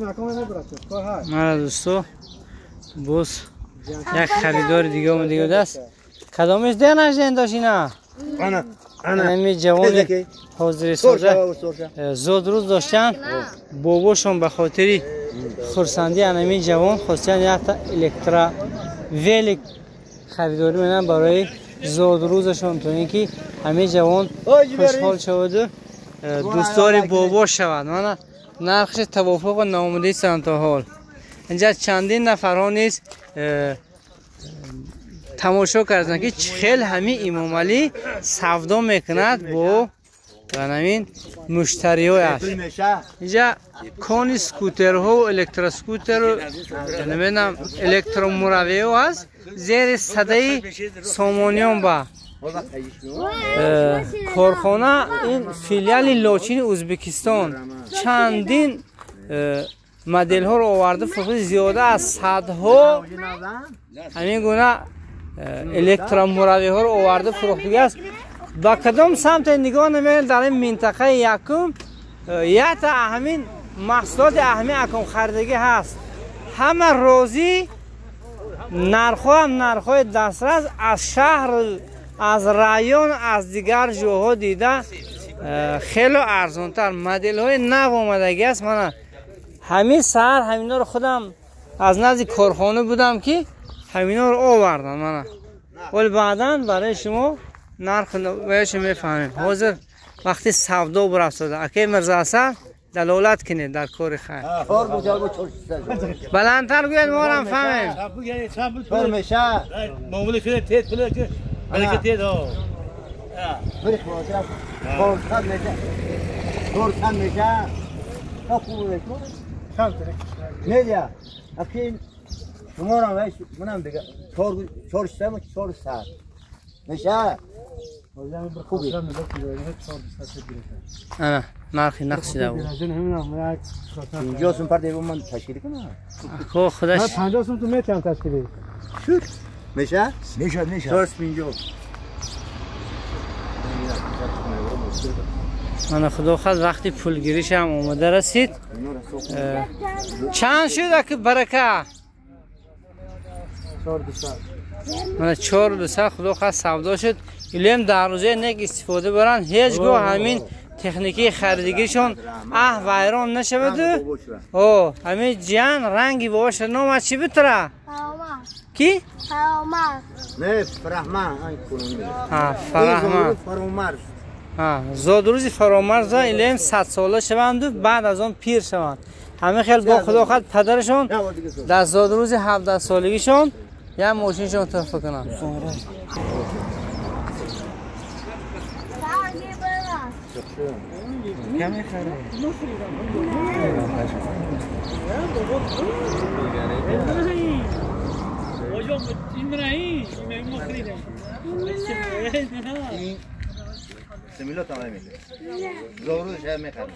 Мана дӯсто, боз як харидори дига омадига аст. Кадомиш день рождения дошт ина? Ана, ана. Ҳами ҷавони ҳозири соза зодрӯз доштан, бобошон ба хотири хурсандӣ анами ҷавон хостиян якта электровелик харидорӣ менам барои зодрӯзашон, то ин ки ҳамин ҷавон хушҳол шаваду дӯстдори бобо шавад. Мана нархши тавофуқу наомадистанд то ҳол. Инҷа чандин нафарҳо низ тамошо карданд, ки чӣ хел ҳамин Имомалӣ савдо мекунад бо ҳамин муштариҳояш. Инҷа кони скутерҳо, электроскутеру, намедонам, электромуравиҳо аст, зери садаи сомониён ба корхона. Ин филиали Лочини Ӯзбекистон чандин моделҳоро оварда фурӯхта, зиёда аз садҳо ҳамин гуна электромуравиҳоро оварда фурӯхтагиаст. Ба кадом самте нигоҳ намекунед, дар ин минтақаи якум якта ҳамин маҳсулоти ҳамин аком харидагӣ ҳаст. Ҳама розӣ, нархҳо ҳам нархҳои дастрас, аз шаҳр, аз район, аз дигар ҷоҳо дида хело арзонтар. Моделҳои нав омадагӣ аст. Мана ҳамин саҳар ҳаминҳоро худам аз назди корхона будам, ки ҳаминҳоро овардам. Мана вале баъдан барои шумо нарх ваяшо мефаҳмем. Ҳозир вақти савдо бурафтода. Акай Мирзоасад, далолат кунед дар кори хайр. Баландтар гӯяд, моам фаҳмем. Ана нархи нақшида буд. 50 сум парда ман ташкил кунам. Ко худаш 50 сум ту метиҳам ташкили. Шуд. Меша? Меша, меша. 450. Мана худо хоҳад, вақти пулгириш ҳам омада расид. Чанд шуд, аки барака? 400. Мана 400, худо хоҳад, савдо шуд. Илм дар рӯзаи нек истифода баранд, ҳеҷ гоҳ ҳамин техникаи харидагишон аҳ вайрон нашаваду. О ҳамин ҷиян ранги бобаша номаш чӣ бутра? Ки? Не, Фарахман. Фарахман. Зодрӯзи Фаромарза илм 100 сола шаванду баъд аз он пир шаванд. Ҳамин хел бо худо хоҳад, падарашон дар зодрӯзи 17 солагишон як мошиншон туҳфа кунанд. این سمیلا تمام میده. زورو شه میخواد.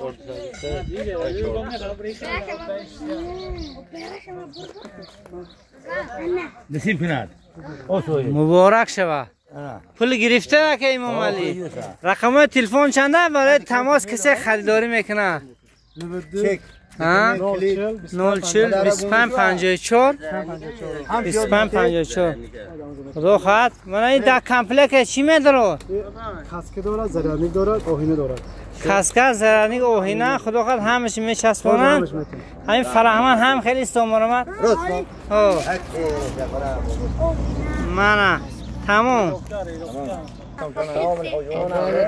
نصیب کند. Муборак шава. Пул гирифта, ака Имомалӣ? Рақамҳои телефон чанда барои тамос, касе харидорӣ мекунад? Чек. 040 25 54 25 54. Худо хоҳад, мана ин дар комплекте чӣ медорад? Каска дорад, зарядник дорад, оҳина дорад. Каска, зарядник, оҳина, худо хоҳад, ҳамаш мечаспонанд. Ҳамин Фараҳман ҳам хеле истомаромад. Мана тамом.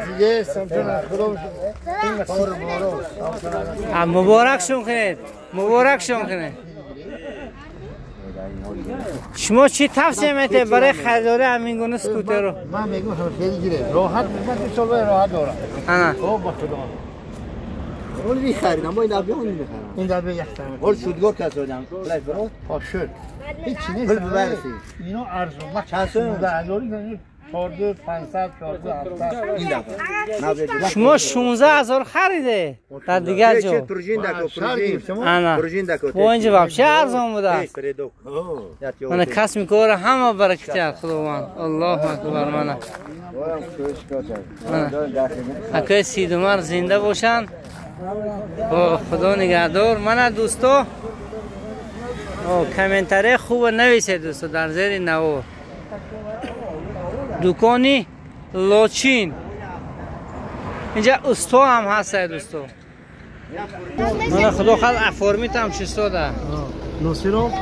دیگه Муборакшон кунед, муборакшон кунед. Шумо чӣ тавсия метиҳед барои харидори ҳамин гуна скутеро? Ман мегӯм, хеле гире роҳат, ман 2 сол роҳат дорам. Ана. Хоб, ба худо. اون میخریدم با این دفعه اون میخرم. این دفعه یک سمت. اون شودگار کس دادم پلش برو. خب شد، هیچی نیست. پل ببرسی. اینو ارزون من چند سوم؟ 16 هزار، 14 500، 14 700. این دفعه شما 16 هزار خریده در دیگر جا. پروژین دکو پروژین. انا پروژین دکو. با اینجا вообще ارزان بوده است. من کسب کار همه برکت خداوند. الله اکبر. منه اکای سیدومر زنده باشند. Худо нигаҳдор. Мана дӯсто, комментария хуб нависед дӯсто дар зери навор. Дукони Лочин. Инҷа усто ҳам ҳаст дӯсто. Мана худо хал оформитам чистода. Носиров.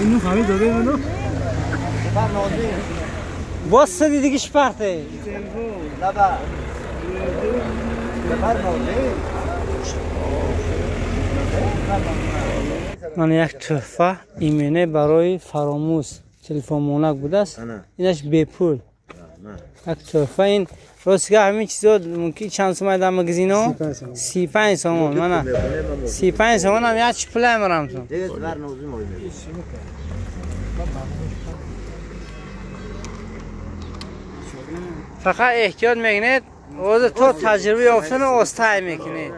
Инو фаҳмид дода ману? Боз сади диги шпарте. Лаба. Ман як тӯҳфа имене барои фаромӯз телефонмонак будааст. Инаш бепул. Як тӯҳфа ин ростига ҳамин чизо мумкин чанд сомон дар магазино? 35 сомон. Мана 35 сомон ҳам як чӣ пулай марамтон. Фақат эҳтиёт мекунед, ҳозир то таҷриба ёфтану остай мекунед.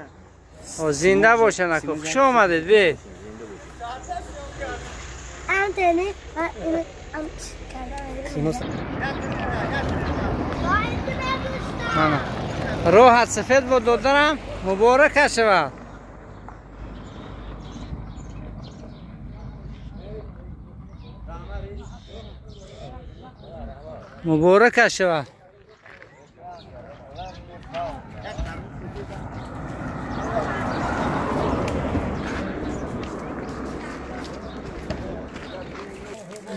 Зинда бошанд ако. Хуш омадед, биед. Роҳат сафед бо додарам муборака шавад. Муборака шавад.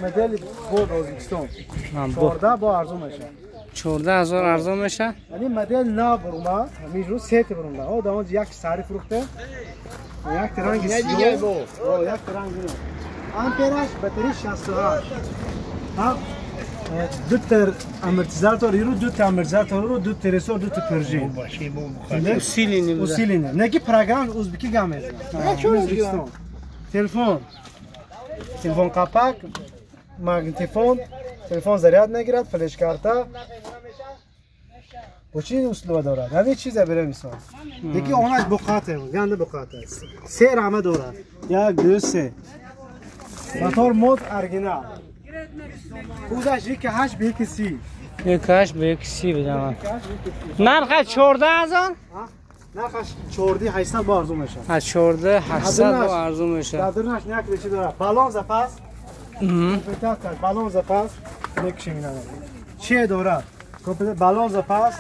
Модели бод Ӯзбекистон 14 бо арзон мешавад. 14,000 арзон мешавад? Яъне модел нав бурма, ҳамин рӯз сет бурма. О, дар он як сари фурӯхта, як ранги сиёҳ, як ранги ампераш батарея 68. Ҳа, ду та амортизатор, иру ду та амортизатор, иру ду та ресор, ду та пружин. Усилени. Усилени. Неки программа ӯзбекӣ гам мезанад. Ӯзбекистон. Телефон. Телефон қапак, магнитофон, телефон заряд мегирад, флеш-карта. Бо чӣ услуба дорад? Ҳамин чиза берем мисол. Яки онаш буқате, ганда буқате. Се рама дорад. 1 2 3. Мотор мод оригинал. Кузаш 1.8 ба 1.30. 1.8 ба 1.30 бидам. Нархаш 14,000? Нархаш 14,800 бо арзон мешавад. Аз 14,800 бо арзон мешавад. Дар дурнаш як чиз дорад. Балон запас. Компетатор балон запас мекушем инро. Чие дорад? Балон запас,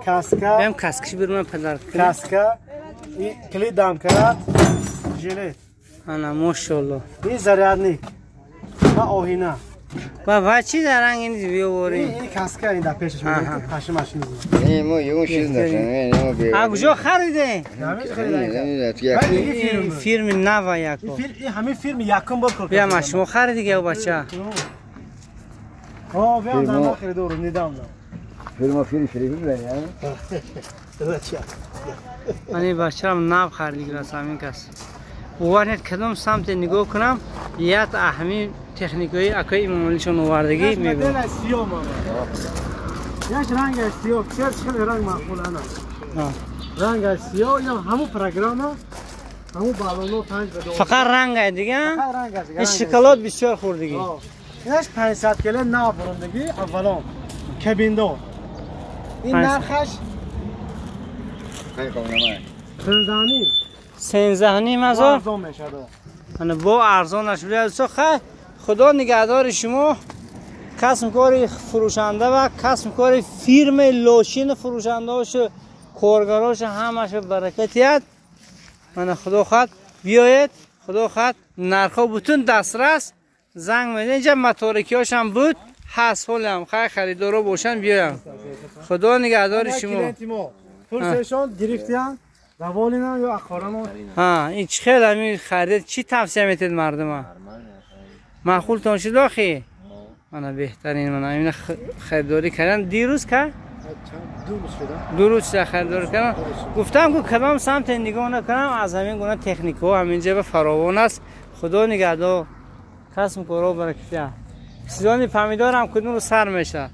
каска. Бем каскаш бир ман падар. Каска, и клид дамкрат, жилет. Ана мошалло. И зарядник ва оҳина. Ва ва чӣ дар ранг ин биёворӣ? Ин каска ин дар пешаш мегӯяд паши машин. Не, мо ягон чиз нашем. А куҷо хариде? Ин фирми нава яко. Ин ҳамин фирми якум бор кор Бия ма шумо харидиге ё бача? О, биям дар ма харидорум нидам. Фирма фирми шарифи билан, я? Ман ин бачарам нав харидигирас ҳамин кас. Бовар нет кадом самте нигоҳ кунам, як ҳамин техникаи акои имомалишон овардагӣ мебинам. Як ранг сиёҳ, чер хеле ранг маъқул ана. Ранг сиёҳ, инам ҳамун программа, ҳамун балоно 5 ба 2. Фақат ранг ай дига? Фақат ранг аст. Ин шоколад бисёр хӯрдагӣ. Инаш 500 кило нав бурундагӣ аввалон. Кабиндор. Ин нархаш 13.5. 13.5 ҳазор? Арзон мешавад. Ана бо арзонаш биёд. Хай, худо нигаҳдори шумо. Касб кори фурӯшанда ва касб кори фирмаи Лошини фурӯшандаҳошу коргарошу ҳамааш баракат диҳад. Мана худо хоҳад биёед, худо хоҳад нархҳо бутун дастрас. Занг медиҳед. Инҷа моторикиҳошам буд, ҳаст ҳолам. Хай харидоро бошанд биёянд. Худо нигаҳдори шумо. Пулшон гирифтиянд. Даволина ё ахорамо? Ҳа, ин чӣ хел ҳамин харид чӣ тавсия метед мардума? Маъқултон шуд охи? Мана беҳтарин, мана ин харидорӣ кардан дирӯз ка? Ду рӯз шуда харидорӣ кардан. Гуфтам ку кадом самте нигоҳ накунам, аз ҳамин гуна техникаҳо ҳаминҷа ба фаровон аст. Худо нигаҳдор. Касб корҳо баракат диҳад. Сизони помидорам кудум рӯз сар мешавад.